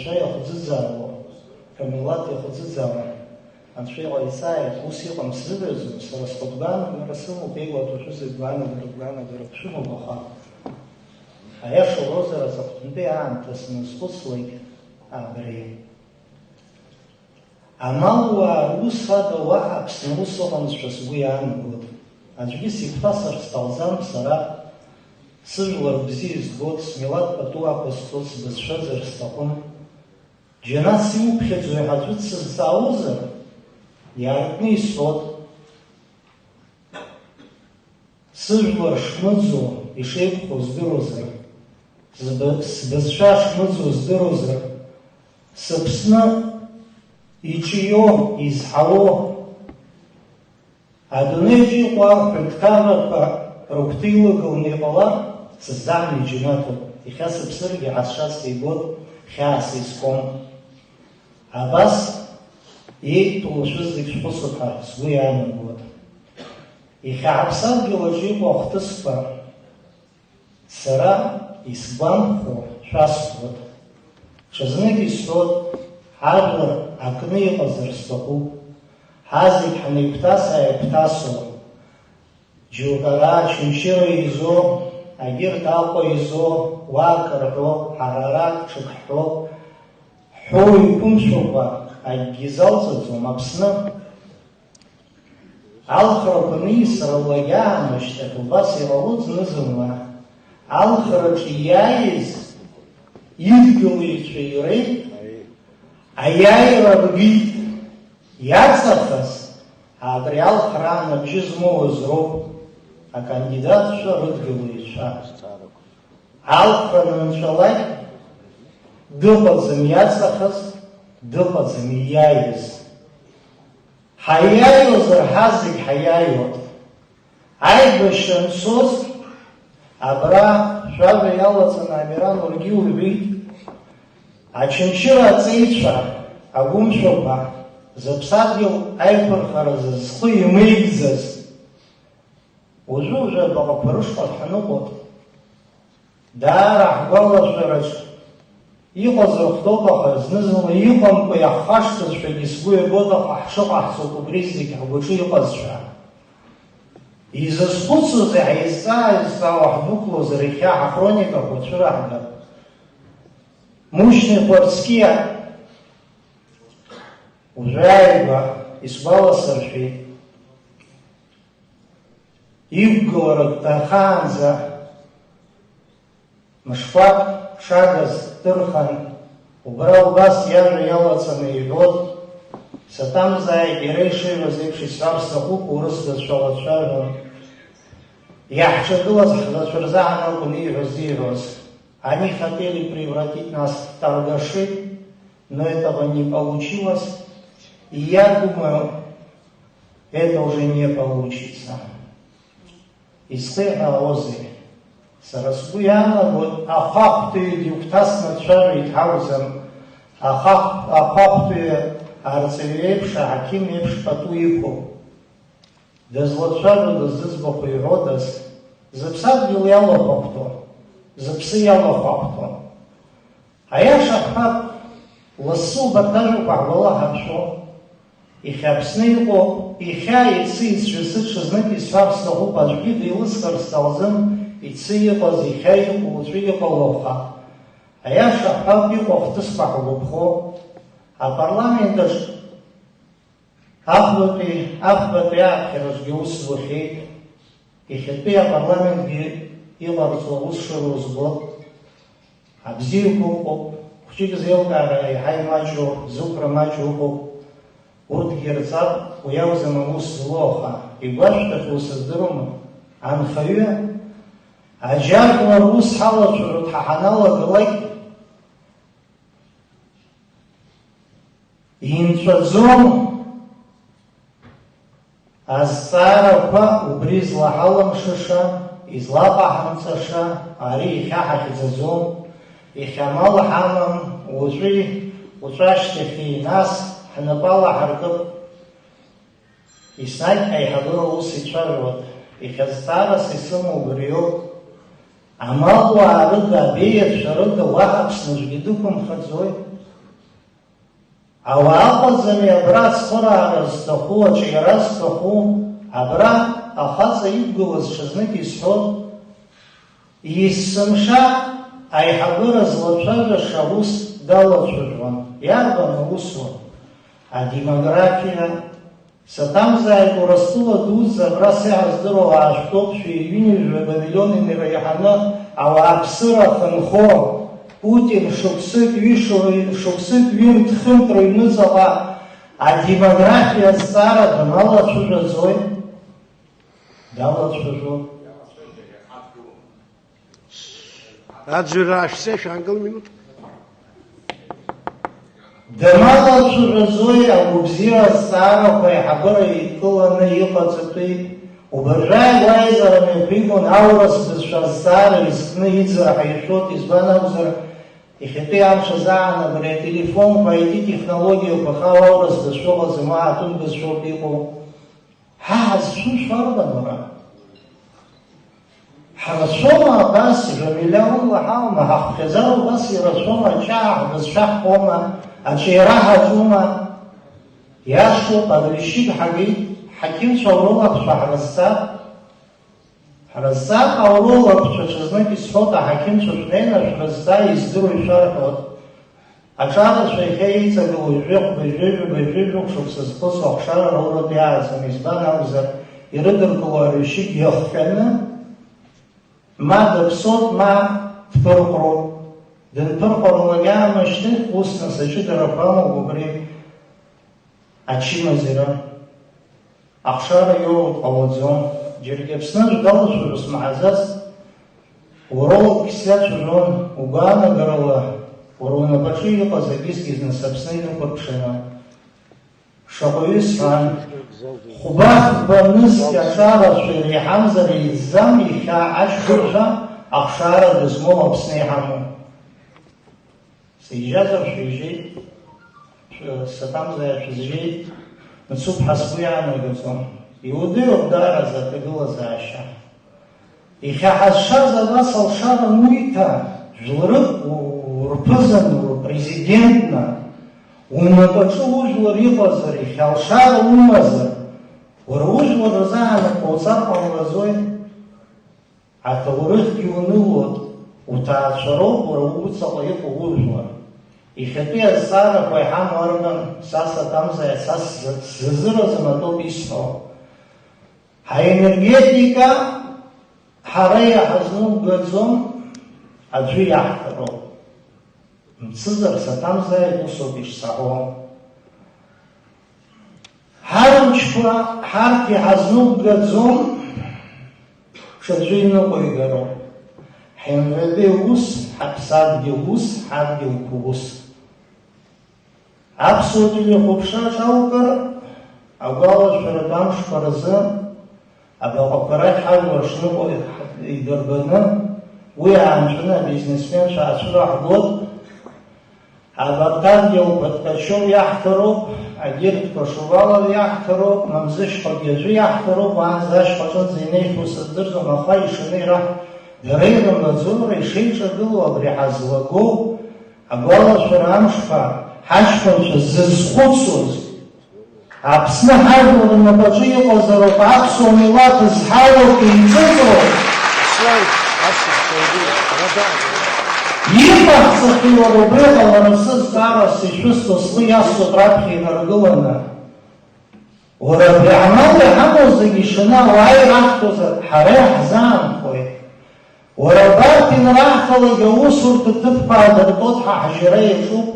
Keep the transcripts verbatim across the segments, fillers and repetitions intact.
Анцәа иахӡыӡаауа, рмилаҭ иахӡыӡаауа, Анцәа иҟаиҵааит, ус иҟам сзыдырӡом, сара схатә гәаанагара сымоуп, еилаҭәашәа зегь гәаанагара, гәаанагара шәымоуп, аха, аиаша уҳәозар, аҵыхәтәантәи аамҭа саназхәыцлак абри. Амалуаа рус ада уаҳа Аԥсны ус ыҟамызшәа сгәы иаанагоит. Аӡәгьы сигәҭасыр сҭахӡам, сара сыжәлар бзиа избоит, смилаҭ пату ақәысҵоит, сбызшәазар сҭахым. Џьанаҭ сиуԥхьаӡои ҳәа аӡәы дсызҵаауазар, иаартны исҳәоит. Сыжәлар шмыӡуа, ишеиқәхо здыруазар, зб-, сбызшәа шмыӡуа здыруазар, сыԥсны иҿио, изҳауо, адунеиаҿ иҟоу аҳәынҭқаррақәа рыгәҭа илагыланы иҟалар, сыздаҳәны иџьанаҭуп, иахьа сыԥсыргьы ҳазшаз сеигәоит, хьаас изкуам. Абас иеидтәалоу шәызегь шәхәыцып ҳәа сгәы иаанагоит. Иахьа ҳаԥсадгьыл аҿы иҟоу ахҭысқәа сара исгәамԥхо шәасҳәоит. Ҽазнык исҳәоит, ҳажәлар акны иҟазар сҭахуп. Ҳазегь ҳнеигәҭас-ааигәҭасуа, џьоук ара Очамчыра изо, агьырҭ Аҟәа изо, уа акы рҳәо, ҳара ара ҽак ҳҳәо, ҳҳәоу иқәымшәакәа акгьы залҵаӡом Аԥсны. Алхрақәа ниасра ллагьаан ашьҭахь убас иҟалоит зны-зынла. Алхраҿы иааиз идгылаҩцәа иреиҳәт, аиааира ргеит, иаҵахаз абри алхраан абжьы змоуаз роуп акандидатцәа рыдгылаҩцәа. Алхра анынцәалак, дыҟаӡам иаҵахаз, дыҟаӡам ииааиз. Ҳаиааиуазар, ҳазегь ҳаиааиуан. Аибашьра анцоз, абра шәажәа иалаҵаны Амиран уаргьы уҳәеит, Очамчыра аҵеицәа, агәымшәақәа, зыԥсадгьыл аиқәырхаразы зхы имеигӡаз, уажәы-уажәы абаҟақәа рышҟа ҳаныҟоу, даара ҳгәалашәараҿ иҟазар хәҭоуп, аха зны-зынла иҟамкәа иаҳхашҭызшәагьы сгәы иабоит, аха ҳшыҟаҳҵо убри зегь ҳгәаҿы иҟазшәа. Изызхәыцуазеи, ҳаизҵаа-ааизҵаауа ҳдәықәлозар, иахьа ҳахроникақәа цәыраҳгап. Мушьни Хәарцкиа уажәааигәа исгәаласыршәеит. Иқәгылара дҭахаанӡа мышқәак шагыз дырхан, убра убас иажәа иалаҵаны иҳәоит, саҭамзааит, иара ишиҳәаз еиԥш исҳәар сҭахуп, урыс бызшәала дцәажәон. Иаҳҿагылаз ҳлацәа рзаҳан акәын ииҳәоз-ииҳәоз. Они хотели превратить нас в торгашей, но этого не получилось, и я думаю, это уже не получится. Изхиҳәаауазеи? Сара сгәы иаанагоит, ахәахәҭаҩы дигәҭасны дцәажәеит ҳакәӡам, ахахә-, ахәахәҭаҩы арҵаҩы еиԥш, аҳақьым еиԥш пату иқәуп. Дызлацәажәодаз, зыӡбахә иҳәодаз, зыԥсадгьыл иалахәахәҭо, зыԥсы иалахәахәҭо. Аиаша ҳҳәап, лассы убарҭ ажәақәа ҳгәалаҳаршәо, иахьа Аԥсны иҟоу, иахьа, иацы, иҵәҩацы ҽазнык исҳәар сҭахуп, аӡәгьы деилысхыр сҭахӡам, иацы иҟаз, иахьа иҟоу, уаҵәы иҟало, аха аиаша ҳҳәап, иҟоу ахҭысқәа ҳгәаԥхо, апарламент аҿы Ахәбатәи, ахәбатәи ааԥхьараҿгьы ус збахьеит, иахьатәи апарламентгьы иҟарҵо аус шыруа збоит. Абзиақәа ыҟоуп, хәҷык зеилкаара еиҳа имаҷу, зықәра маҷу ыҟоуп. Урҭгьы рҵап, уи акәӡам аус злоу, аха игәашәҭахьоу сыздыруама. Анхаҩы, аџьажәлар рус ҳалацәажәоит ҳәа ҳаналагалак, Инҵәаӡом. Азҵаарақәа убри излаҳалымшаша, излаҟаҳамҵаша, ари иахьа ҳахьӡаӡом, иахьа амал ҳамам, уаҵәи уаҵәашьҭахьи, нас ҳнапы алаҳаркып. Еснагь аиҳабыра ус ицәажәоит, иахьа зҵаарас исымоу убриоуп. Амалуаа рыда, абеиацәа рыда уаҳа Аԥсны аӡәгьы дықәымхаӡои? Ауаа ыҟаӡами абра ацхыраара зҭаху, аҿиара зҭаху, абра ахаҵа иқәгылаз ҽазнык исҳәон, есымша аиҳабыра злацәажәаша аус далацәажәон. Иарбан аусу? Адемографиа. Саҭамзааит, Урыстәыла дуӡӡа абра сеиҳа здыруа уаа шәтәоуп, шәи ҩынҩажәа павилион инеиҳаны ауааԥсыра ахьынхо, Путин шықәсык ҩышо-, шықәсык ҩынтә хынтә рыҩныҵҟа адемографиа азҵаара дналацәажәаӡои? Далацәажәо. Аӡәыр аашәҵа, шәаангыл минуҭ. Дамалацәажәаӡои агәабзиара азҵаарақәа аиҳабыра еидкыланы иҟаҵатәи? Убыржәы ааигәа аизара мҩаԥигон аурыс бызшәа азҵаара изкны иӡара ҳаиршәоит, избан акәзар, иахьатәи амш азаан абри ателефонқәа, аити-технологиақәа ахала аурыс бызшәа ыҟаӡам, уа атәым бызшәоуп иҟоу. Ҳа ҳазцәымшәо арбан уара? Ҳрацәоума абас, жәамилиа ула ҳаума, ҳахәхьаӡара убас ирацәоума, аҷаа ҳбызшәа ҳҳәома, аҿиара ҳаҿума? Иашоуп, абыржәшьыгь ҳагеит, ҳақьымцәа аурологцәа ҳразҵап. Ҳразҵап аурологцәа, ҽазнык исҳәоит, аҳақьымцәа шәнеины шәразҵаа, издыруа ишәарҳәоит. Аҿарацәа иахьа еиҵагылоу жәохә-быжәҩажәа-быжәҩажәохә шықәса зхысу ахшара роуратә иааӡам, избан акәзар, ирыдыркыло арҩашьыгь иахҟьаны, ма дыԥсуеит, ма дԥырҟәроуп. Дынԥырҟәарлак иаамышьҭахь, ус нас аҷыдарақәа амоуп убри. Ачымазара. Ахшара иоур ҟалаӡом. Џьаргьы Аԥсны аӡә далацәажәо смаҳаӡацт. Урологк сиацәажәон, угәаанагарала, уара унапаҿы иҟаз акьысгьы зныс Аԥсны инықәырԥшаны. Шаҟаҩы сҳәан, хәба-фба нызқь аҿарацәа иреиҳамзар еиҵзам иахьа аҷкәынцәа ахшара дызмоу Аԥсны иҳамоу. Сеижьазар шәеижьеит, шәы-, саҭамзааит шәызжьеит, мцуп ҳәа сгәы иаанагаӡом. Иудыруп даараӡа аҭагылазаашьа. Иахьа ҳазшаз абас алшара ануиҭа, жәларык у-, урԥызан, урпрезидентны, унапаҿы ужәлар иҟазар, иахьа алшара умазар, уара ужәлар рзы аанапы уҵар ҟамлаӡои? Аҭоурыхгьы унылоит, уҭаацәароуп уара уҵаҟа иҟоу ужәлар. Иахьатәи азҵаарақәа иҳамоу арбан, са саҭамзааит, са сзы-, сзазыразым атәоуп исҳәо. Ҳаенергетика ҳара иаҳазнумгаӡом, аӡәы иаҳҭароуп. Мцызар саҭамзааит, усоуп ишсаҳәо. Ҳармчқәа ҳарҭ иҳазнумгаӡом, ҽаӡәы иныҟәигароуп. Ҳаҩнратәи ус, ҳаԥсадгьыл ус, ҳадгьылқәа ус. Аԥсуа телехәаԥшра аҿалкыр, агәалашәаратә амшқәа рзы абаҟақәа рахь ҳажәлар шныҟәо идырбаны, уи аанҵәаны абизнесменцәа аацәыраҳгоит. Абарҭ адгьылқәа Ткачев иаҳҭароуп, агьырҭқәа Шувалов иаҳҭароуп, мамзышьхәагьы аӡәы иаҳҭароуп, уаанӡа ашьхәа аҿынӡа инеихьоу сыздырӡом, аха ишаны ираҳ-, дара ирымбаӡом, ишеиҿагылоу абри ҳазлагоу агәалашәара амшқәа ҳаҷкәынцәа зызхәыцуаз, Аԥсны ҳажәлар рнапаҿы иҟазароуп, аԥсуа милаҭ зҳароуп, еиҵыҵроуп. Иҟаҳҵахьеи уара убри ҟалара сызҵаарас ишәысҭо схы иасуеит раԥхьа инаргыланы? Уара абри амал иҳамоу зегьы ишаны ауаа ираҳҭозар, ҳара иаҳзаанхоит. Уара абарҭ ианраҳҭалак аусурҭа ҭыԥқәа аадыртәоит ҳәа ҳжьара иаҿуп.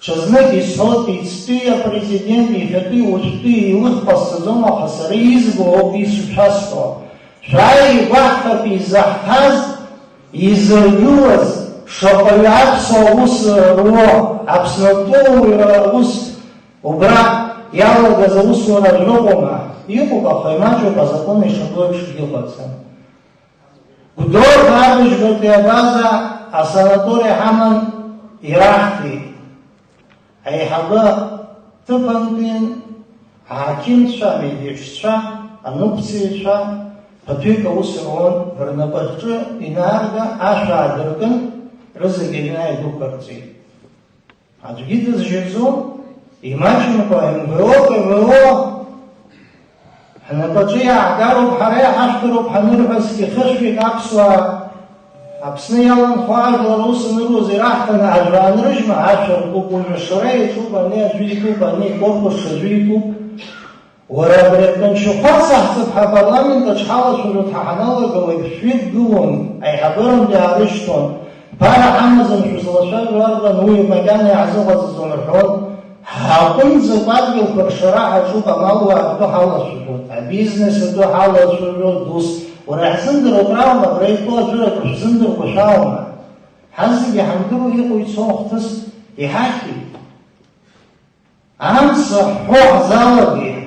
Ҽазнык исҳәоит, иацтәи апрезидент иахьатәи уажәтәи илых ҟасҵаӡом, аха сара избо ауп ишәасҳәо. Шәааи игәаҳҭап изаҳҭаз, изыргылаз, шаҟаҩы аԥсуа аус руа, Аԥснытәыла уаҩра аус убра иалагаз аусура аӡә ыҟоума? Иҟоуп, аха имаҷуп, азакәын ишаго еиԥшгьы ыҟаӡам. Гәдоуҭа абыжьбатәи абаза асанатори ҳаман ираҳҭеит. Аиҳабы ҭыԥантәи аҳақьымцәа, амедеҳәшьцәа, аныҟәцаҩцәа ԥыҭҩык аус руан, рнапаҿы инарга ашә аадыркын, рызегьы аҩны ааидәықәырҵеит. Аӡәгьы дызжьаӡом, Имаҷымкәа, М В О, К В О ҳнапаҿы иаагароуп, ҳара иҳашәҭароуп ҳанырҳәазгьы, хышәҩык аԥсуаа Аԥсны иаланхо ажәлар ус аныруаз ираҳҭаны ажәра анрыжьма, ашәа ркуп, уажәы ашара иаҿуп, ани аӡәы итәуп, ани икорпус ҽаӡәы итәуп. Уара абри атәанчахәы ацаҳҵап ҳәа апарламент аҿы ҳалацәажәо ҳаналага, уаҩ ԥшьҩык гылон, аиҳабырамтәи аарышьҭуан, ԥара ҳамаӡам шәызлацәажәо арбан, уи макьана иаҳзыҟаҵаӡом рҳәон. Ҳааҟәымҵӡакәа адгьылқәа ршара ҳаҿуп, амалуаа ртәы ҳалацәажәоит, абизнес атәы ҳалацәажәоит, ус, уара иаҳзымдыруа краума, абра итәоу аӡәыр акы шәзымдыркәа шәаума? Ҳазегьы ҳамдыруа иҟоу ицо ахҭыс иҳахьит. Амца ҳҳәо ҳзалагеит.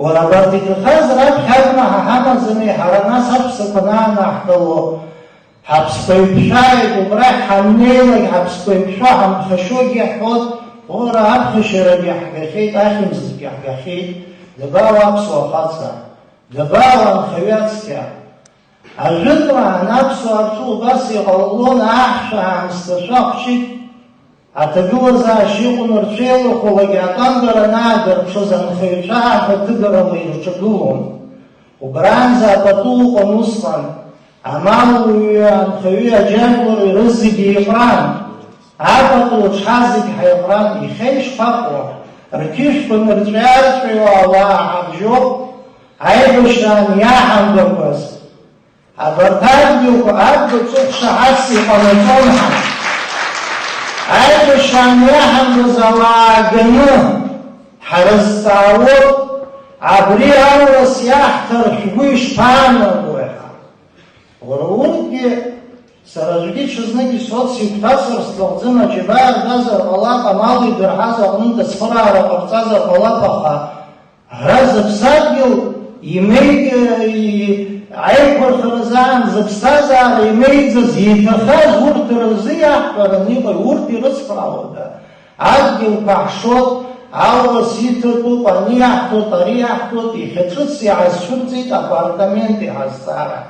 Уара абарҭ иҭахаз раԥхьа адма ҳа ҳамаӡами, ҳара нас аҳәсақәа анаанаҳгало, ҳаԥсқәа еиқәшәааит, убрахь ҳаннеилак ҳаԥсқәа еиқәшәо ҳамԥхашьогьы иаҳҳәоит, уара аԥхашьарагьы ҳгахьеит, ахьымӡӷгьы ҳгахьеит, дабаауа аԥсуа хаҵа, дабаауа анхаҩы ацқьа? Ажәытәаан аԥсуаа рҿы убас иҟалалон, аҳәса аамсҭа шәахәҷык аҭагылазаашьа иҟоу рцәеилахәылагьы атәамбара анаадырԥшыз анхаҩцәа аҳәа ҭыгарала ирҿагылон. Убраанӡа апату ыҟан усҟан, амалуаҩы, анхаҩы, аџьажәлари рызегьы еиҟәран. Апату аҿҳа зегь ҳаиҟәран, иахьа ишԥаҟоу? Рқьышәқәа нырҵәиаарҵәиуа ауаа ҳабжьоуп, аибашьраан иаҳамгақәаз. Абарҭ адгьылқәа адгьыл ҵыхәша ҳас иҟанаҵон ҳәа. Аибашьраан иаҳамгаз ауаа ганы ҳрызҵаауоуп, абри аурыс иаҳҭар шәгәы ишԥаанагои ҳәа. Уара урҭгьы сара аӡәгьы ҽазнык исоц игәҭасыр сҭахӡам, аџьабаа ргазар ҟалап, амал идырҳаз аҟнытә ацхыраара ҟарҵазар ҟалап, аха ара зыԥсадгьыл имеи-, и-, аиқәырхаразы аан зыԥсҭазаара имеиӡаз, иҭахаз урҭ рзы иаҳҳәараны иҟои, урҭ ирыцхраауада? Адгьылқәа ҳшоит, аурыс иҭатәуп, ани иаҳҭоит, ари иаҳҭоит, иахьа ҿыц иаҳазцәырҵит апартамент иҳазҵаара.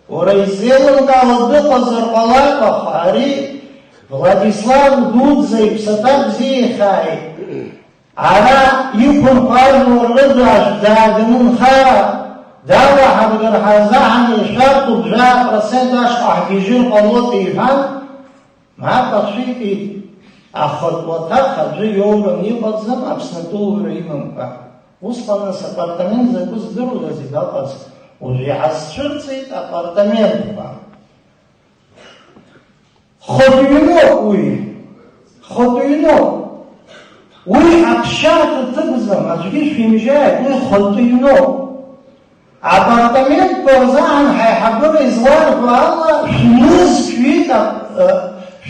Уара изеилымкаауа дыҟазар ҟалап, аха ари Владислав Дудза иԥсаҭа бзиа ихааит. Ара иқәынхо ажәлар рыда аӡә дааганы нхара далаҳаргар ҳазаҳаны ишәарҭоуп, жәаа процент ашҟа ҳгьежьыр ҟалоит, иҳәан, мап ацәикит, ахатә уаҭах аӡәы иоураны иҟаӡам Аԥснытәы уаҩра имамкәа. Усҟан нас апартамент закәу здыруада зегь аҟаз, уажә иҳазцәырҵит апартаментқәа. Хатә ҩноуп уи. Хатә ҩноуп. Уи аԥсшьарҭа ҭыгӡам, аӡәгьы шәимжьааит, уи хатә ҩноуп. Апартаментқәа рзаҳан ҳаиҳабыра изларҳәо ала, шәнызқь ҩык ап-, э,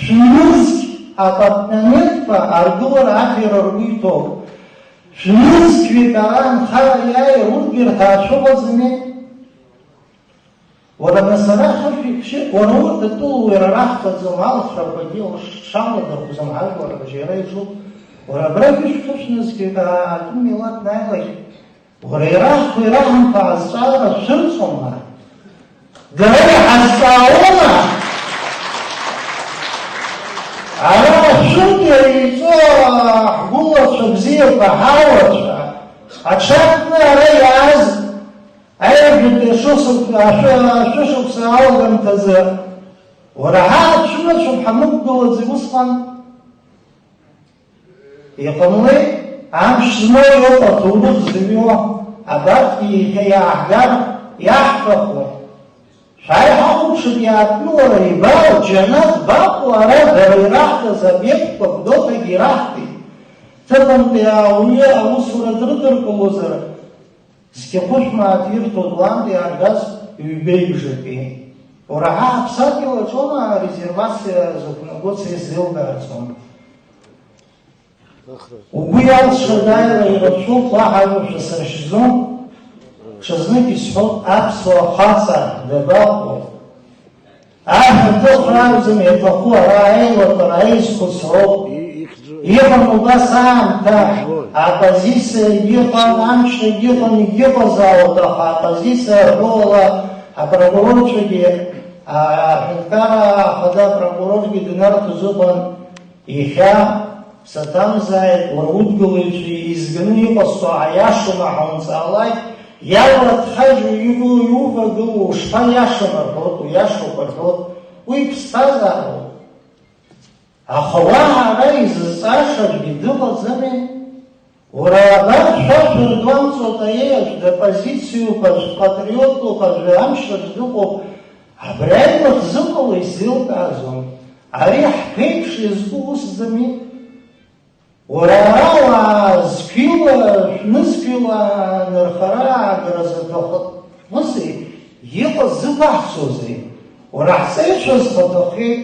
шәнызқь апартаментқәа аргылара аӡәыр ргәы иҭоуп. Шәнызқь ҩык ара анхара иааир, урҭгьы рҭаацәа ыҟаӡами? Уара, нас ара хышә иԥшьы, уара урҭ атәылауаҩра раҳҭаӡом, алхрақәагьы шамадахәӡом, ҳажәлар рыбжьара иҿуп. Уара абра ишәхышәназгьы, аа, атәым милаҭ наилак, уара ираҳҭо, ираҳамҭо азҵаара шәырҵома? Дара иҳазҵаауама? Ара ашәынтә иара иҵо ҳгәылацәа бзиақәа, ҳауацәа, аҽакны ара иааз Аҩажәатәи ашышықәса, ашәы-, ашәышықәса алагамҭазы, уара ҳа аԥшәмацәоуп ҳанықәгылаӡ усҟан? Иҟамлеи, амш змоу иоуп аҭоурых зымҩуа, абарҭгьы иахьа иааҳгар иаҳҭаху. Шәааи ҳахәаԥшып иаатәны уара ибаау, џьанаҭ баҟоу, ара дара ираҳҭаз обиектқәа Гәдоуҭагьы ираҳҭеит. Ҭыԥантәи ауаҩы аусура дрыдыркылозар, Зқьы хәышә мааҭ ирҭоит уантәи аргаз ҩбеи бжаки. Уара ҳа ҳаԥсадгьыл аҿоума арезервациа зықәнагоу, са исзеилкааӡом. Угәы иалсша дааира ирацәоуп, уаҳа аҩбатәи сыршьӡом. Ҽазнык исҳәоит, аԥсуа хаҵа дабаҟоу? Аҳәынҭыхра акәӡам иаҭаху, ара аилатәара, аизхәыцроуп. Иҟан убас аамҭа, аоппозициагьы ыҟан, амчрагьы ыҟан, егьыҟазаауеит, аха аоппозициа рҳәоуала апрокурорцәагьы, а-, аҳәынҭқараа ахада апрокуроргьы днарҭоз ыҟан, иахьа Саҭамзааит, уара удгылаҩцәа еизганы иҟасҵо аиашоума ҳаумҵаалак, иалаҭхаџьуа иҟоу иувагылоу шԥаиашам рҳәоит, уиашоуп рҳәоит, уи ԥсҭазаароуп. Аха уаҳа ара изызҵааша аӡәгьы дыҟаӡами? Уара абар шәа шәыргәамҵуа таиеиаҿ дапозициоуп, аӡә патриотуп, аӡәы амчраҿ дыҟоуп, абри аимак зыҟало исзеилкааӡом. Ари ҳԥеиԥш иазку усӡами? Уара ара уаа зқьҩыла, шәнызқьҩыла анырхара аагара заҭахызеи? Иҟаз зықәаҳцозеи? Уара ҳҵеицәа зхаҭахеит.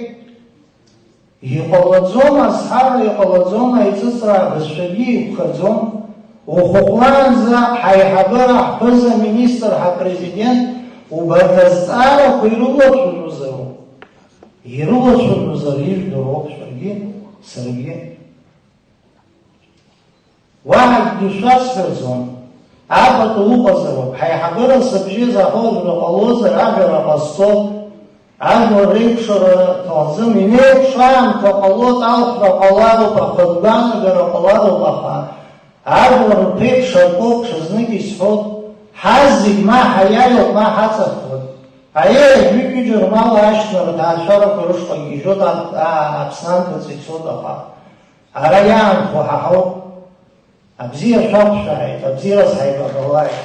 Иҟалаӡом азҳара, иҟалаӡом аиҵыҵра, абызшәагьы иқәхаӡом. Ухәыхәлаанӡа ҳаиҳабыра, ҳԥыза-министр, ҳапрезидент убарҭ азҵаарақәа ирылацәажәозароуп. Ирылацәажәозар ижәдыруоуп шәаргьы, саргьы. Уаҳа акгьы шәасҳәаӡом, апату уҟазароуп, ҳаиҳабыра сыбжьы заҳозар ҟалозар, ажәара ҟазҵо, ажәлар реикәшара ҭахӡам, инеикәшо аамҭа ҟалоит, алхра ҟалароуп, ахатә гәаанагара ҟалароуп, аха ажәлар рԥеиԥш акоуп, ҽазнык исҳәоит, ҳазегь ма ҳаиааиуеит, ма ҳаҵахоит. Аиеи, ҩык-ҩыџьа рмал аашьҭны рҭаацәарақәа рышҟа игьежьуеит, а-, а-, Аԥсны анҭыҵ ицоит, аха ара иаанхо ҳа ҳауп. Абзиа шәақәшәааит, абзиараз ҳаибабалааит.